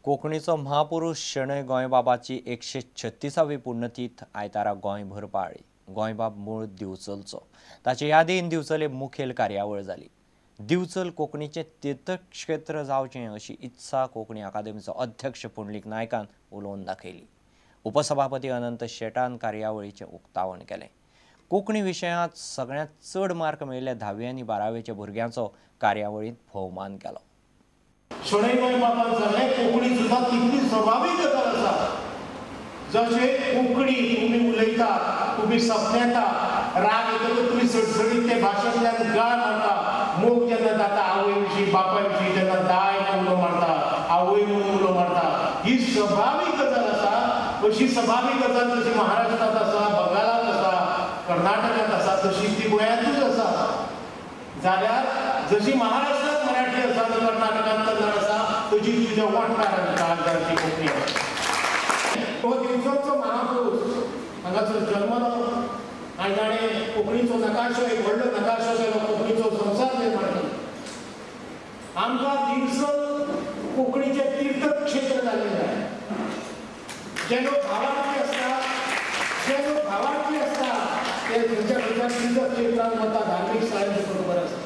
कोंकणीचो म्हापुरुष शणै गोंयबाबाची 136वी पुण्यतीथ आयतारा गोंयभर पाळ्ळी. गोंयबाब मूळ दिवचलचो, ताचे यादीन दिवचले मुखेल कार्यावळ जाली. दिवचल कोंकणीचें तीर्थक्षेत्र जावचें अशी इत्सा कोंकणी अकादेमीचो अध्यक्ष पुंडलीक नायकान उलोवन दाखयली. उपसभापती अनंत शेटान कार्यावळीचें उक्तावण केलें. कोंकणी विशयांत सगळ्यांत चड मार्क मेळिल्ल्या 10वी आनी 12वेच्या भुरग्यांचो कार्यावळींत भोवमान केलो. शणै गोंयबाबान सांगलें, कोंकणी सुद्दां तितली स्वभावीक गजाल आसा. जशें कोंकणी तुमी उलयता, तुमी सपनेता, राग येतकच तुमी सडसडीत ते भाशेंतल्यान गाळ मारता. मोग जेन्ना जाता आवय विशीं बापाय विशीं तेन्ना दाय म्हणून उलो मारता, आवय म्हणून उलो मारता. ही स्वभावीक गजाल आसा. अशी स्वभावीक गजाल जशी महाराष्ट्रांत आसा, बंगालांत आसा, कर्नाटकांत आसा, तशी ती गोंयांतूच आसा. जाल्यार जशी महाराष्ट्रांत मराठी आसा, कर्नाटकांत कन्नड आसा, तशी तुज्या वाठार आनी काळजाची कोंकणी आसा. हो दिवचलचो महापुरुष हांगासर जल्मलो आनी ताणें कोंकणीचो नकाशो, एक व्हडलो नकाशो केलो, कोंकणीचो संवसार निर्माण केलो. आमकां दिवचल कोंकणीचें तीर्थक्षेत्र जाल्लें जाय. जे लोक भावार्थी आसता, जे लोक भावार्थी आसता ते खंयच्या खंयच्या तीर्थक्षेत्रांत वता, धार्मीक स्थळांनी बरोबर आसता.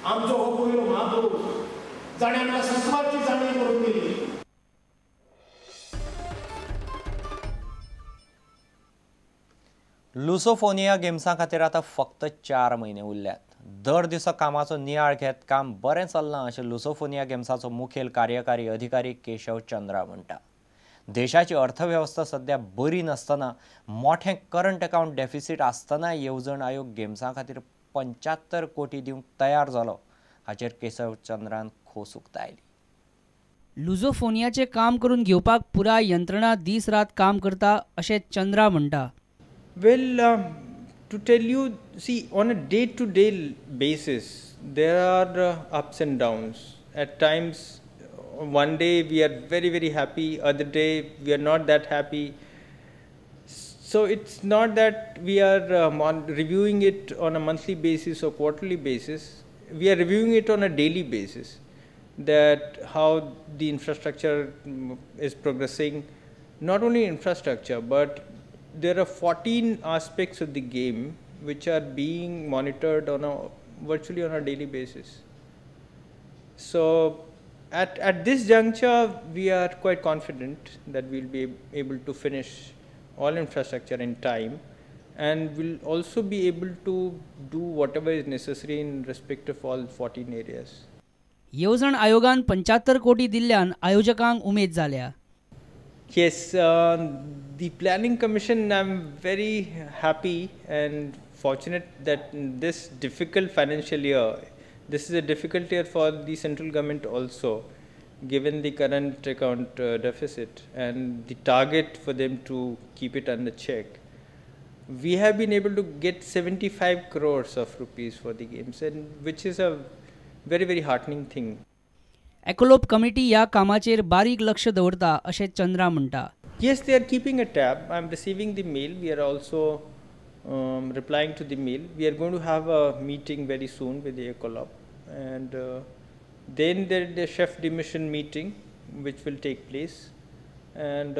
आमचो हो पयलो महापुरुष जाणें आमकां सत्वाची जाणीव करून दिली. लुसोफोनिया गेम्सां खातीर आतां फक्त 4 म्हयने उरल्यात. दर दिसा कामाचो नियाळ घेत काम बरें चल्लां अशें लुसोफोनिया गेम्साचो मुखेल कार्यकारी अधिकारी केशव चंद्रा म्हणटा. देशाची अर्थवेवस्था सध्या बरी नासतना, मोठें करंट अकावंट डेफिसीट आसतना येवजण आयोग गेम्सां खातीर 75 कोटी दिवंक तयार जालो हाचेर केशव चंद्रान खोस उक्तायली. लुसोफोनियाचें काम करून घेवपाक पुराय यंत्रणा दीस रात काम करता अशें चंद्रा म्हणटा. Well, to tell you, see, on a day-to-day basis, there are ups and downs. At times, one day we are very, very happy, other day we are not that happy. So it's not that we are reviewing it on a monthly basis or quarterly basis. We are reviewing it on a daily basis, that how the infrastructure is progressing. Not only infrastructure, but there are 14 aspects of the game which are being monitored on a virtually on a daily basis. So at this juncture, we are quite confident that we'll be able to finish all infrastructure in time, and we'll also be able to do whatever is necessary in respect of all 14 areas. येवजण आयोगान 75 कोटी दिल्ल्यान आयोजकांक उमेद जाल्या. Yes, the Planning Commission, I'm very happy and fortunate that in this difficult financial year, this is a difficult year for the central government also, given the current account deficit and the target for them to keep it under check. We have been able to get 75 crores of rupees for the games, and which is a very, very heartening thing. ECOLOP committee ह्या कामाचेर बारीक लक्ष दवरता अशें चंद्रा म्हणटा. Yes, they are keeping a tab. I am receiving the mail. We are also replying to the mail. We are going to have a meeting very soon with the ECOLOP, and then there is the chef de mission meeting which will take place, and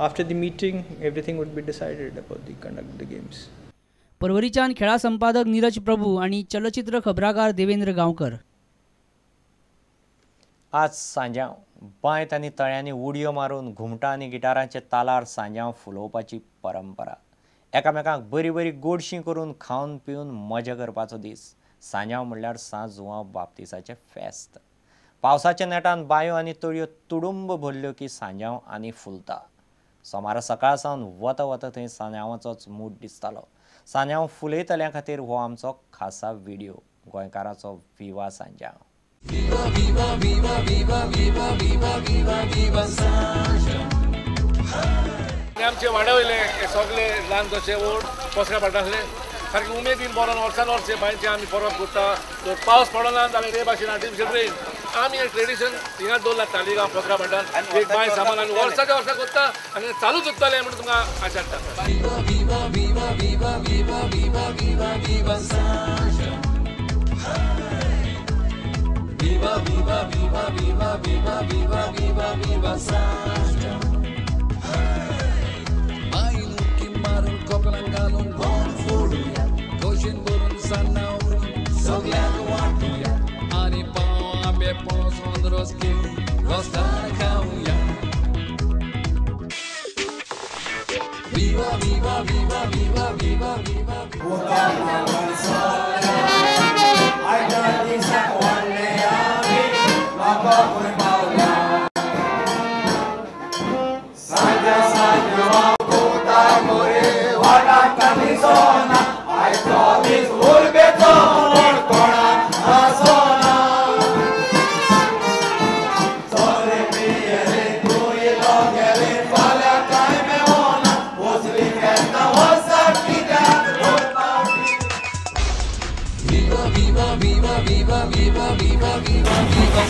after the meeting everything would be decided about the conduct of the games. परवरीच्यान खेळा संपादक नीरज प्रभू आनी चलचित्र खबराकार देवेंद्र गांवकर. आज सांज्यांव बांयत आनी तळ्यांनी उडयो मारून घुमटां आनी गिटारांचे तालार सांज्यांव फुलोवपाची परंपरा. एकामेकांक बरी बरी गोडशीं करून खावन पिवन मजा करपाचो दीस. सांज्यांव म्हणल्यार सांत जुआंव बाप्तिसाचें फेस्त. पावसाच्या नेटान बांयो आनी तळयो तुडुंब भरल्यो की सांज्यांव आनी फुलता. सोमारा सकाळ सावन वता वता थंय सांज्यांवाचोच मूड दिसतालो. सांज्यांव फुलयतल्यां खातीर हो आमचो खासा व्हिडियो, गोंयकाराचो विवा सांज्यांव. Viva, viva, viva, viva, viva, viva, viva, viva Sanjao. आमचे वाड्या वयले हे सगळे ल्हान जशे व्हड पसऱ्या पडटा आसले सारके उमेदीन बरोवन वर्सान वर्स बांयचे आमी परब करता. तर पावस पडना जाल्यार हे भाशेन आर्टिफिशियल रेन आमी हे ट्रेडिशन हिंगा दवरला तालिगांव पसऱ्या भाटान एक बांय सामान आनी वर्साच्या वर्सा करता आनी चालूच उरतलें म्हणून तुमकां आशा हाडटा. Viva, viva, viva, viva, viva, viva, viva Sanjao. Viva, viva, viva, viva, viva, viva, viva, viva. Sanjam. बायन उडकी मारून कपलांक घालून बोंड फोडुया, खोशेन भरून सान्नां उकडून सगल्यांक वांटुया आनी पाव आंबे पणस रोस घेवन रोस्तार खावया. Viva viva viva viva viva viva viva viva viva viva viva viva viva viva viva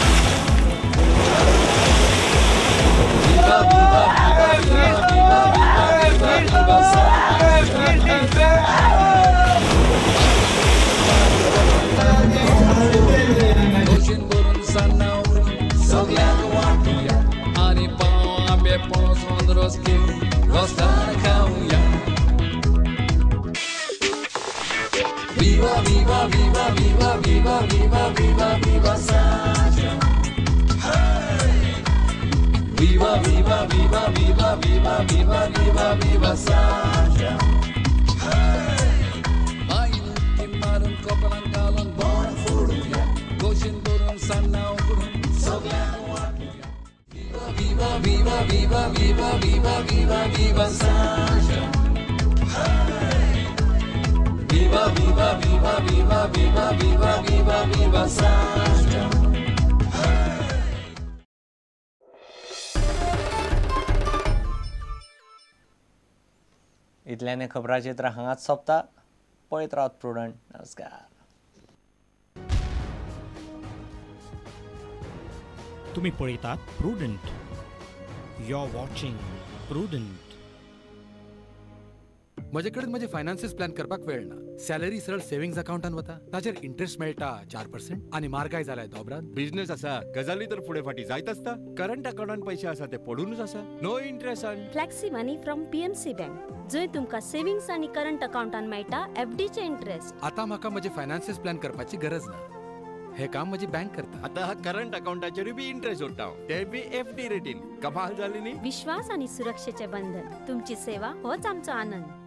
viva viva viva viva खोशेन भरून सान्नां उकडून सगल्यांक वांटुया आनी पाव आंबे पणस रोस घेवन रोस्तार खावया. Viva viva viva viva viva viva viva viva Sanjam. Viva viva viva viva viva viva viva viva Sanjam. बायन उडकी मारून कपलांक घालून बोंड फोडुया, खोशेन भरून सान्नां उकडून सगल्यांक वांटुया. Viva viva viva viva viva viva viva Sanjam. Viva viva viva viva viva viva viva viva Sanjam. इतल्याने खबराचित्र हांगाच सोंपता. पळयत रावत प्रुडंट. नमस्कार. तुम्ही पळयतात Prudent. You are watching Prudent. म्हजे कडेन म्हजे फायनान्सीस प्लॅन करपाक वेळ ना. सॅलरी सरळ सेविंग्स अकाउंटान वता, ताचेर इंट्रस्ट मेळटा 4% आनी मार्गाय जाल्यार दोबरात. बिझनेस आसा, गजाली तर फुडें फाटी जायत आसता. करंट अकाउंटान पयशे आसा ते पडूनच आसा, नो इंट्रस्ट. आनी Flexi money from PMC bank, जंय तुमकां सेविंग्स आनी करंट अकाउंटान मेळटा एफडीचे इंट्रस्ट. आतां म्हाका म्हजे फायनान्सीस प्लॅन करपाची गरज ना, हे काम म्हजी बँक करता. आतां करंट अकाउंटाचेरूय बी इंट्रस्ट जोडटा, ते बी एफडी रेटीन. कमाल जाली न्ही. विश्वास आनी सुरक्षेचे बंधन, तुमची सेवा होच आमचो आनंद.